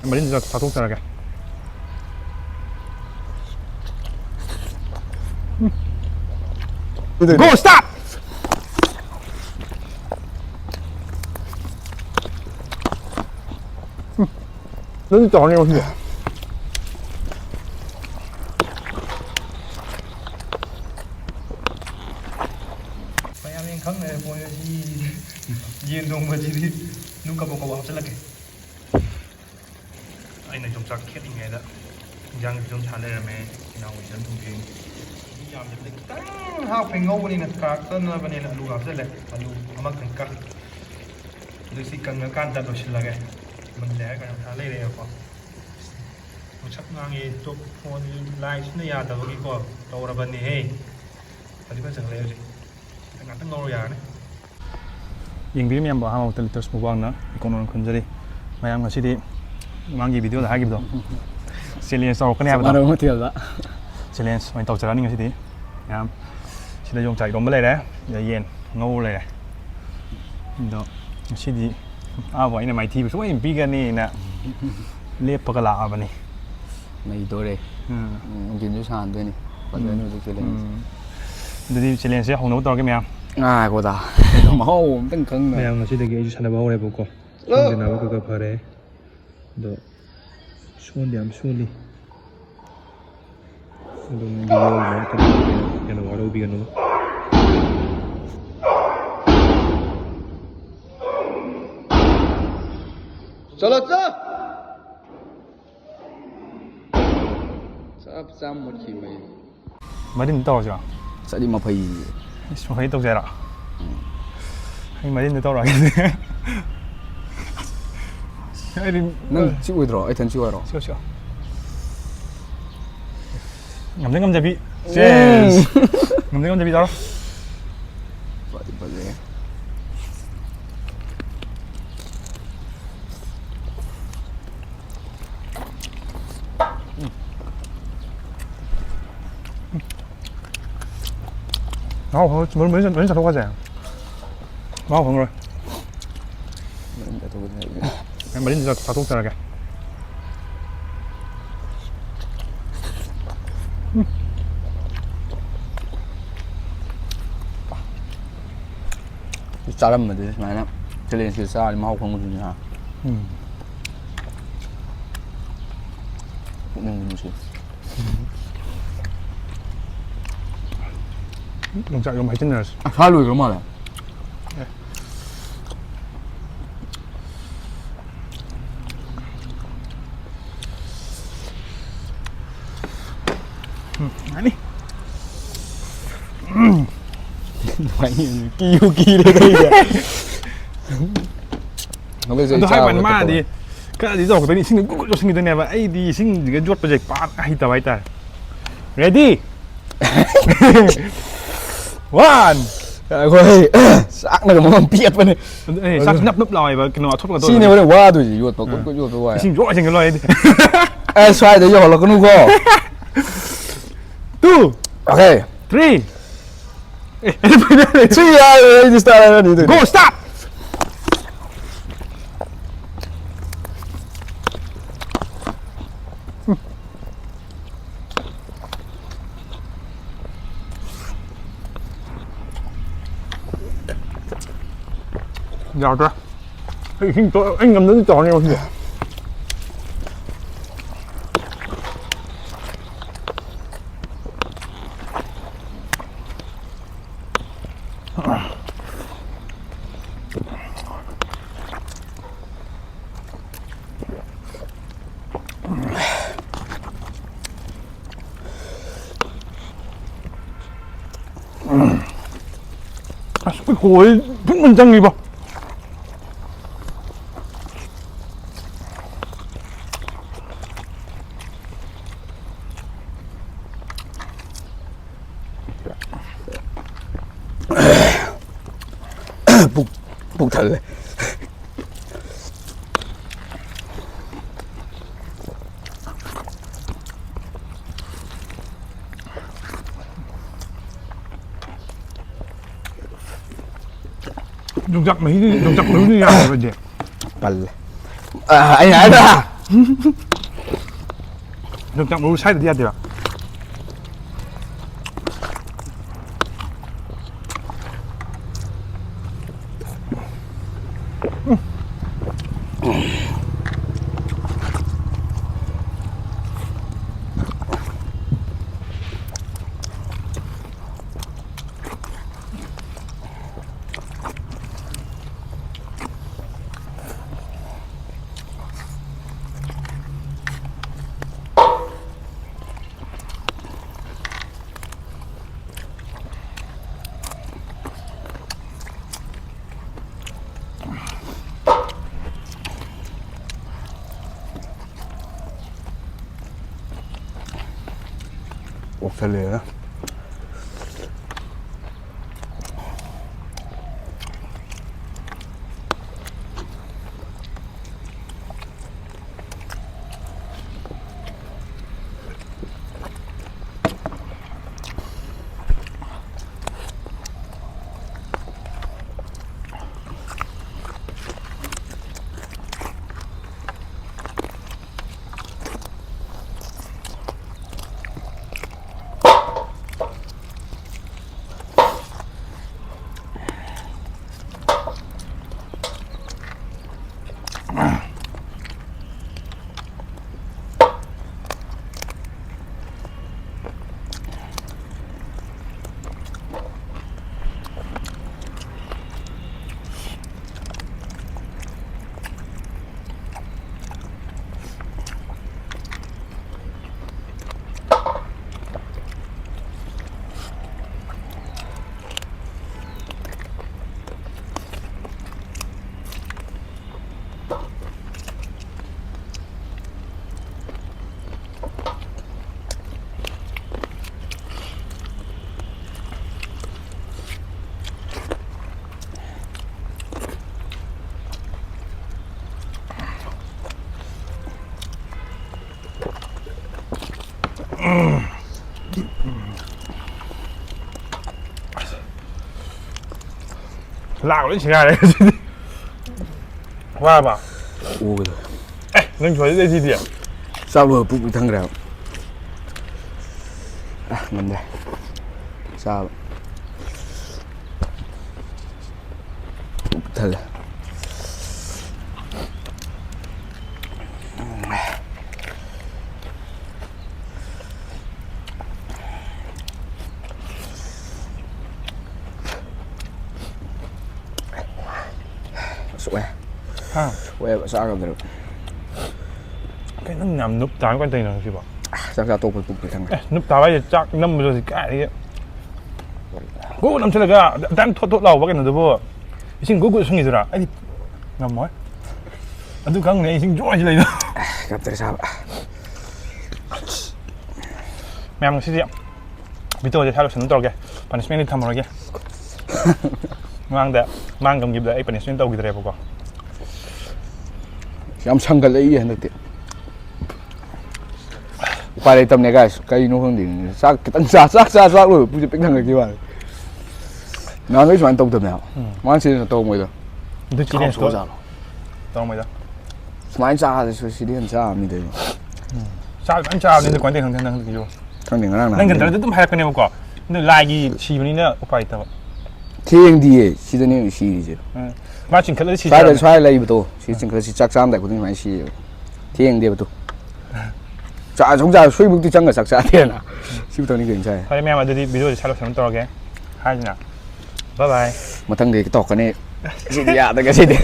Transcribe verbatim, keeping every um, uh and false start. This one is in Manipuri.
ꯃꯔꯤꯟꯁꯤꯗ ꯆꯥꯊꯣꯛꯆꯔꯒꯦ꯫ ꯎꯝ꯫ ꯀꯩꯗꯧꯔꯤꯅꯣ? Go, stop! ꯎꯝ꯫ ꯅꯪꯗꯤ ꯇꯧꯔꯅꯤ ꯉꯁꯤꯗꯤ꯫ ꯃꯌꯥꯝ ꯌꯦꯡ ꯈꯪꯗ꯭ꯔꯦ ꯄꯣꯏ ꯉꯁꯤ ꯌꯦꯟ ꯊꯣꯡꯕꯁꯤꯗꯤ ꯑꯗꯨꯝ ꯀꯕꯣꯛ ꯀꯕꯣꯛ ꯍꯥꯞꯆꯤꯜꯂꯛꯀꯦ꯫ ꯑꯩꯅ ꯌꯣꯡꯆꯥꯛ ꯈꯦꯠꯂꯤꯉꯩꯗ ꯏꯟꯖꯥꯡꯁꯨ ꯑꯗꯨꯝ ꯁꯥ ꯂꯩꯔꯝꯃꯦ꯫ ꯏꯅꯥꯎ ꯏꯆꯟ ꯊꯣꯡꯈꯤꯕꯅꯤ꯫ ꯃꯤ ꯌꯥꯝꯗꯕꯤꯗ ꯈꯤꯇꯪ ꯍꯥꯞꯈ꯭ꯔꯦ, ꯉꯧꯕꯅꯤꯅ ꯀꯥꯔꯛꯇꯅꯕꯅꯦꯅ ꯑꯂꯨ ꯍꯥꯞꯆꯜꯂꯦ꯫ ꯑꯂꯨ ꯑꯃꯈꯛꯇꯪ ꯀꯛ꯫ ꯑꯗꯨ ꯁꯤ ꯀꯪꯉꯀꯥꯟꯗ ꯂꯣꯏꯁꯤꯜꯂꯒꯦ꯫ ꯃꯨꯜꯂꯦ ꯍꯥꯏꯔ ꯀꯥꯟꯗ ꯃꯁꯥ ꯂꯩꯔꯦꯕꯀꯣ꯫ ꯉꯁꯛ ꯉꯥꯡꯉꯦ꯫ ꯇꯣꯞ ꯐꯣꯟ ꯂꯥꯏꯠꯁꯤꯅ ꯌꯥꯗꯕꯒꯤꯀꯣ ꯇꯧꯔꯕꯅꯤꯍꯦ꯫ ꯐꯗꯤ ꯐꯖꯈꯠꯂꯦ ꯍꯧꯖꯤꯛ꯫ ꯁꯤꯗ ꯉꯥꯛꯇꯪ ꯉꯧꯔ ꯌꯥꯔꯅꯤ꯫ ꯌꯦꯡꯕꯤꯔꯤ ꯃꯌꯥꯝꯕꯨ ꯑꯍꯥꯟꯕ ꯃꯛꯇꯗ ꯂꯤꯇꯔꯁ ꯃꯨꯛꯕꯥꯡꯅ ꯏꯀꯣꯟ ꯃꯔꯣꯝ ꯈꯨꯝꯖꯔꯤ꯫ ꯃꯌꯥꯝ ꯉꯁꯤꯗꯤ ꯃꯃꯥꯡꯒꯤ ꯚꯤꯗꯤꯑꯣꯗ ꯍꯥꯏꯈꯤꯕꯗꯣ ꯆꯦꯂꯦꯟꯖ ꯇꯧꯔꯛꯀꯅꯤ ꯍꯥꯏꯕꯗꯣ꯫ ꯃꯔꯝ ꯍꯣꯇꯦꯜꯗ꯫ ꯆꯦꯂꯦꯟꯖ ꯑꯣꯏꯅ ꯇꯧꯖꯔꯛꯑꯅꯤ ꯉꯁꯤꯗꯤ꯫ ꯃꯌꯥꯝ ꯁꯤꯗ ꯌꯣꯡꯆꯥꯛ ꯏꯔꯣꯝꯕ ꯂꯩꯔꯦ, ꯁꯤꯗ ꯌꯦꯟ ꯉꯧꯕ ꯂꯩꯔꯦ꯫ ꯑꯗꯣ ꯉꯁꯤꯗꯤ ꯑꯥꯕꯨ ꯑꯩꯅ ꯃꯥꯏꯊꯤꯕ ꯁꯣꯏꯗꯅ ꯄꯤꯒꯅꯤꯅ ꯂꯦꯞꯄꯒ ꯂꯥꯛꯑꯕꯅꯤ꯫ ꯅꯩꯗꯣꯔꯦ꯫ ꯎꯝ꯫ ꯎꯝ, ꯅꯨꯡꯊꯤꯟꯁꯨ ꯁꯥꯟꯅꯗꯣꯏꯅꯤ꯫ ꯐꯖꯅ ꯎꯝ꯫ ꯍꯧꯖꯤꯛ ꯆꯦꯂꯦꯟꯖ꯫ ꯎꯝ꯫ ꯑꯗꯨꯗꯤ ꯆꯦꯂꯦꯟꯖꯁꯦ ꯍꯧꯅꯕ ꯇꯧꯔꯒꯦ ꯃꯌꯥꯝ꯫ ꯉꯥꯏꯈꯣꯗ꯫ ꯃꯍꯥꯎ ꯑꯃꯇꯪ ꯈꯪꯅ꯫ ꯃꯌꯥꯝ ꯉꯁꯤꯗꯒꯤ ꯑꯩꯁꯨ ꯁꯥꯟꯅꯕ ꯍꯧꯔꯦꯕꯀꯣ꯫ ꯁꯣꯟꯖꯤꯟꯅꯕ ꯈꯔ ꯈꯔ ꯐꯔꯦ꯫ ꯑꯗꯣ ꯁꯣꯟꯗꯤ ꯌꯥꯝ ꯁꯣꯜꯂꯤ꯫ ꯑꯗꯨꯝ ꯚꯤꯗꯤꯑꯣꯒꯤ ꯃꯔꯛꯇ ꯍꯦꯟꯅ ꯋꯥꯔꯧꯕꯤꯒꯅꯨ꯫ ꯆꯠꯂꯣ, ꯆꯠ! ꯆꯞ ꯆꯥ ꯃꯨꯠꯈꯤꯕ ꯑꯩ꯫ ꯃꯔꯤꯟ ꯇꯧꯔꯁꯤꯔꯣ? ꯆꯠꯂꯤ ꯃꯐꯩ꯫ ꯏꯁ, ꯃꯐꯩ ꯇꯧꯁꯦ ꯍꯥꯏꯔꯣ? ꯎꯝ꯫ ꯑꯩ ꯃꯔꯤꯟꯗ ꯇꯧꯔꯛꯑꯒꯦ꯫ ꯑꯩꯗꯤ ꯅꯪ ꯆꯤꯛꯑꯣꯏꯗ꯭ꯔꯣ? ꯑꯩ ꯏꯊꯟ ꯆꯤꯛꯑꯣꯏꯔꯣ? ꯆꯤꯛꯑꯣ, ꯆꯤꯛꯑꯣ꯫ ꯉꯝꯖ ꯉꯝꯖꯕꯤ꯫ ꯎꯝ꯫ Cheers! ꯉꯝꯖ ꯉꯝꯖꯕꯤ ꯇꯧꯔꯣ꯫ ꯐꯗꯤ ꯐꯖꯩ꯫ ꯃꯍꯥꯎ ꯈꯪꯉꯣꯏ꯫ ꯃꯔꯨ ꯃꯔꯤ ꯃꯔꯤ ꯆꯥꯊꯣꯛꯈ꯭ꯔꯁꯦ꯫ ꯃꯍꯥꯎ ꯈꯪꯉꯔꯣꯏ꯫ ꯃꯔꯤ ꯆꯥꯊꯣꯛꯈ꯭ꯔꯁꯦ꯫ ꯑꯩ ꯃꯔꯤꯟꯁꯤ ꯆꯥꯊꯣꯛꯆꯔꯒꯦ꯫ ꯆꯥꯔꯝꯕꯗꯨꯗꯤ ꯁꯨꯃꯥꯏꯅ ꯆꯦꯂꯦꯟꯖꯀꯤ ꯆꯥꯔꯗꯤ ꯃꯍꯥꯎ ꯈꯪꯕꯗꯨꯅꯤ ꯍꯥ꯫ ꯎꯝ꯫ ꯄꯨꯛꯅꯤꯡ ꯅꯨꯡꯁꯤ꯫ ꯌꯣꯡꯆꯥꯛ ꯌꯣꯝ ꯍꯩꯖꯤꯟꯅꯔꯁꯤ꯫ ꯑꯁꯥ ꯂꯣꯏꯈ꯭ꯔ ꯃꯥꯜꯂꯦ꯫ ꯎꯝ, ꯌꯥꯅꯤ꯫ ꯅꯨꯡꯉꯥꯏꯅꯤ, ꯀꯤꯕꯨ ꯀꯤꯔꯦꯗ ꯑꯩꯗꯤ꯫ ꯍꯟꯗꯛꯁꯦ ꯑꯩ ꯑꯗꯣ ꯍꯥꯏꯕ ꯆꯥꯕ ꯋꯥꯅꯤ, ꯃꯥꯗꯤ ꯊꯛꯄ ꯈꯔꯗꯤ ꯇꯧꯔꯛꯀꯗꯣꯏꯅꯤ, ꯏꯁꯤꯡꯗ ꯒꯨꯠ ꯒꯨꯠ ꯌꯣꯠꯁꯤꯟꯈꯤꯗꯣꯏꯅꯦꯕ꯫ ꯑꯩꯗꯤ ꯏꯁꯤꯡꯁꯤꯒ ꯌꯣꯠꯄꯁꯦ ꯄꯥꯛ ꯍꯩꯇꯕ ꯍꯥꯏꯇꯥꯔꯦ꯫ Ready? One. ꯑꯩꯈꯣꯏ ꯆꯥꯛꯅꯒ ꯃꯃꯜ ꯄꯤꯛꯄꯅꯦ꯫ ꯑꯗꯨ, ꯑꯦ, ꯆꯥꯛꯁꯤ ꯅꯞ ꯅꯞ ꯂꯥꯎꯋꯦꯕ, ꯀꯩꯅꯣ ꯑꯊꯣꯠꯄꯒ ꯇꯧꯔꯒ꯫ ꯁꯤꯅꯦ ꯍꯣꯔꯦꯟ ꯋꯥꯗꯣꯏꯁꯦ, ꯌꯣꯠꯄ ꯒꯨꯠ ꯒꯨꯠ ꯌꯣꯠꯄ ꯋꯥꯏ꯫ ꯏꯁꯤꯡ ꯖꯣꯔ ꯆꯤꯡꯒꯠꯂꯣ ꯍꯥꯏꯗꯤ꯫ ꯑꯦ, ꯁ꯭ꯋꯥꯏꯗ ꯌꯧꯍꯜꯂꯛꯀꯅꯨꯀꯣ꯫ Two. Okay. Three. ꯑꯦ, ꯑꯩ ꯐꯥꯏꯅꯦꯜ꯫ Three ꯍꯥꯏꯔꯦ, ꯑꯩꯗꯤ star ꯍꯥꯏꯔꯅꯤ ꯑꯗꯨꯏꯗꯤ꯫ Go, start. ꯌꯥꯗ꯭ꯔꯦ꯫ ꯑꯩ ꯏꯁꯤꯡ ꯇꯣ-, ꯑꯩ ꯉꯝꯗ꯭ꯔꯗꯤ ꯇꯧꯔꯅꯤ ꯉꯁꯤꯗꯤ꯫ ꯑꯁ, ꯑꯩꯈꯣꯏ ꯀꯣꯜ ꯊꯨꯝ ꯊꯨꯝ ꯆꯪꯉꯤꯕꯣ꯫ ꯄꯨꯛ, ꯄꯨꯛ ꯊꯜꯂꯦ꯫ ꯌꯣꯡꯆꯥꯛ ꯃꯍꯤꯗꯤ, ꯌꯣꯡꯆꯥꯛ ꯃꯔꯨꯗꯤ ꯌꯥꯗꯕꯗꯤ꯫ ꯄꯜꯂꯦ꯫ ꯑ, ꯑꯩꯅ ꯍꯥꯏꯗ꯭ꯔꯥ? ꯌꯣꯡꯆꯥꯛ ꯃꯔꯨ ꯁꯥꯏꯗꯗꯤ ꯌꯥꯗꯦꯕ꯫ ꯆꯠꯂꯦꯅ꯫ ꯂꯥꯛ ꯂꯣꯏ ꯁꯤꯒꯥꯏꯔꯦ ꯉꯁꯤꯗꯤ꯫ ꯋꯥꯔꯕ? ꯑꯣꯒꯗꯧꯔꯦ꯫ ꯑꯦ, ꯅꯪ ꯁꯣꯏꯗ ꯂꯩꯁꯤꯗꯤ꯫ ꯆꯥꯛ ꯂꯣꯏꯔ ꯄꯨꯛ ꯄꯤꯛ ꯊꯟꯈ꯭ꯔꯦ ꯍꯥꯏꯕ꯫ ꯑ, ꯉꯝꯗ꯭ꯔꯦ꯫ ꯆꯥꯕ꯫ ꯄꯨꯛ ꯄꯤꯛ ꯊꯜꯂꯦ꯫ ꯑꯁ, ꯋꯥꯏ꯫ ꯍꯥ? ꯋꯥꯏꯕ, ꯆꯥ ꯉꯝꯗ꯭ꯔꯦꯕ꯫ ꯀꯩꯅꯣ ꯅꯪ ꯌꯥꯝ ꯅꯨꯞ ꯇꯥꯔ ꯀꯃꯥꯏꯅ ꯇꯧꯔꯤꯅꯣ ꯉꯁꯤꯕꯣ? ꯆꯥꯛ ꯆꯥ ꯇꯣꯛꯄ ꯄꯨꯛ ꯄꯤꯛ ꯊꯟꯈ꯭ꯔꯦ꯫ ꯑꯦ, ꯅꯨꯞ ꯇꯥꯕ ꯍꯥꯏꯁꯦ ꯆꯥꯛ ꯅꯝꯕꯗꯣ ꯍꯧꯖꯤꯛ ꯀꯥꯏꯗꯒꯤ ꯒꯨ ꯅꯝꯁꯤꯜꯂꯒ ꯑꯗꯨꯃꯥꯏꯅ ꯊꯣꯠ ꯊꯣꯠ ꯂꯥꯎꯕ ꯀꯩꯅꯣꯗꯨꯕꯨ ꯏꯁꯤꯡ ꯒꯨ ꯒꯨ ꯁꯨꯡꯉꯤꯗꯨꯔꯥ? ꯑꯩꯗꯤ ꯉꯝꯃꯣꯏ꯫ ꯑꯗꯨ ꯈꯪꯅꯦ ꯑꯩ ꯏꯁꯤꯡ ꯖꯣꯔ ꯁꯤꯜꯂꯛꯏꯗꯣ꯫ ꯀꯞꯇ꯭ꯔꯦ ꯆꯥꯕ꯫ ꯃꯌꯥꯝ ꯉꯁꯤꯗꯤ ꯚꯤꯗꯤꯑꯣꯁꯦ ꯁ꯭ꯋꯥꯏ ꯂꯣꯏꯁꯟꯕ ꯇꯧꯔꯒꯦ꯫ ꯄꯅꯤꯁꯃꯦꯟꯗꯤ ꯊꯝꯃꯔꯣꯏꯒꯦ꯫ ꯃꯃꯥꯡꯗ ꯃꯥꯡ ꯉꯝꯈꯤꯕꯗ ꯑꯩ ꯄꯅꯤꯁꯃꯦꯟ ꯇꯧꯈꯤꯗ꯭ꯔꯦꯕꯀꯣ꯫ ꯌꯥꯝ ꯁꯪꯒꯠꯂꯛꯏ ꯍꯟꯗꯛꯇꯤ꯫ ꯎꯄꯥꯏ ꯂꯩꯇꯕꯅꯦ guys꯫ ꯀꯩꯅꯣ ꯈꯪꯗꯦ꯫ ꯆꯥꯛ ꯈꯤꯇꯪ ꯆꯥ ꯆꯥꯛ ꯆꯥ ꯆꯥꯛ ꯂꯣꯏꯕ ꯄꯨꯛꯁꯦ ꯄꯤꯛ ꯊꯪꯒꯠꯈꯤꯕ ꯋꯥꯅꯤ꯫ ꯅꯍꯥꯟꯈꯩ ꯁꯨꯃꯥꯏꯅ ꯇꯧꯗꯕꯅꯦ ꯍꯥꯏꯕ꯫ ꯃꯃꯥꯡ season ꯇꯧꯕ ꯃꯣꯏꯗꯣ꯫ ꯑꯗꯨ ꯆꯦꯂꯦꯟꯖꯇꯣ ꯆꯥꯎ ꯆꯥꯎ ꯆꯥꯎ꯫ ꯇꯧꯔꯝꯃꯣꯏꯗ꯫ ꯁꯨꯃꯥꯏꯅ ꯆꯥꯔꯁꯨ ꯁꯤꯗꯤ ꯍꯦꯟꯅ ꯆꯥꯕꯅꯤꯗ꯫ ꯆꯥꯕ ꯐꯖꯅ ꯆꯥꯕꯅꯤ꯫ ꯑꯗꯨ ꯀꯃꯥꯏꯅ ꯇꯧꯔꯤꯅꯣ ꯈꯪꯗꯦ ꯍꯟꯗꯛꯀꯤꯁꯤꯕꯣ꯫ ꯈꯪꯗꯦ ꯉꯔꯥꯡ ꯅꯪ ꯅꯍꯥꯟ ꯒꯟꯗ꯭ꯔꯗꯤ ꯑꯗꯨꯝ ꯍꯥꯏꯔꯛꯀꯅꯦꯕꯀꯣ꯫ ꯑꯗꯨ ꯂꯥꯏꯒꯤ ꯁꯤꯕꯅꯤꯅ ꯎꯄꯥꯏ ꯂꯩꯇꯕ꯫ ꯊꯦꯡꯗꯤꯌꯦ ꯁꯤꯗꯅꯦ ꯁꯤꯔꯤꯁꯦ꯫ ꯎꯝ꯫ ꯃꯥ ꯆꯤꯡꯈꯠꯂꯗꯤ ꯁꯤ ꯁ꯭ꯋꯥꯏꯗ ꯆꯥꯔꯅꯤ꯫ ꯁ꯭ꯋꯥꯏ ꯂꯩꯕꯗꯣ ꯁꯤ ꯆꯤꯡꯈꯠꯂ ꯁꯤ ꯆꯥꯛ ꯆꯥꯔꯝꯗꯥꯏ ꯈꯨꯗꯤꯡ ꯁꯨꯃꯥꯏꯅ ꯁꯤꯌꯦꯕ꯫ ꯊꯦꯡꯗꯦꯕ ꯇꯨ꯫ ꯆꯥ ꯁꯨꯝ ꯆꯥ ꯁꯨꯏꯃꯨꯛꯇꯤ ꯆꯪꯉ ꯆꯥꯛ ꯆꯥꯗꯦꯅ꯫ ꯁꯤꯕꯨ ꯇꯧꯅꯤ ꯀꯩꯅꯣ ꯁꯥꯏ꯫ ꯐꯔꯦ ꯃꯌꯥꯝ, ꯑꯗꯨꯗꯤ ꯚꯤꯗꯤꯑꯣꯁꯦ ꯁ꯭ꯋꯥꯏ ꯂꯣꯏꯁꯟꯕ ꯇꯧꯔꯒꯦ꯫ ꯍꯥꯏꯁꯤꯅ꯫ Bye bye꯫ ꯃꯊꯪꯗꯤ ꯇꯧꯔꯛꯀꯅꯤ꯫ ꯁꯤꯗꯤ ꯌꯥꯗ꯭ꯔꯒ ꯁꯤꯗꯤ꯫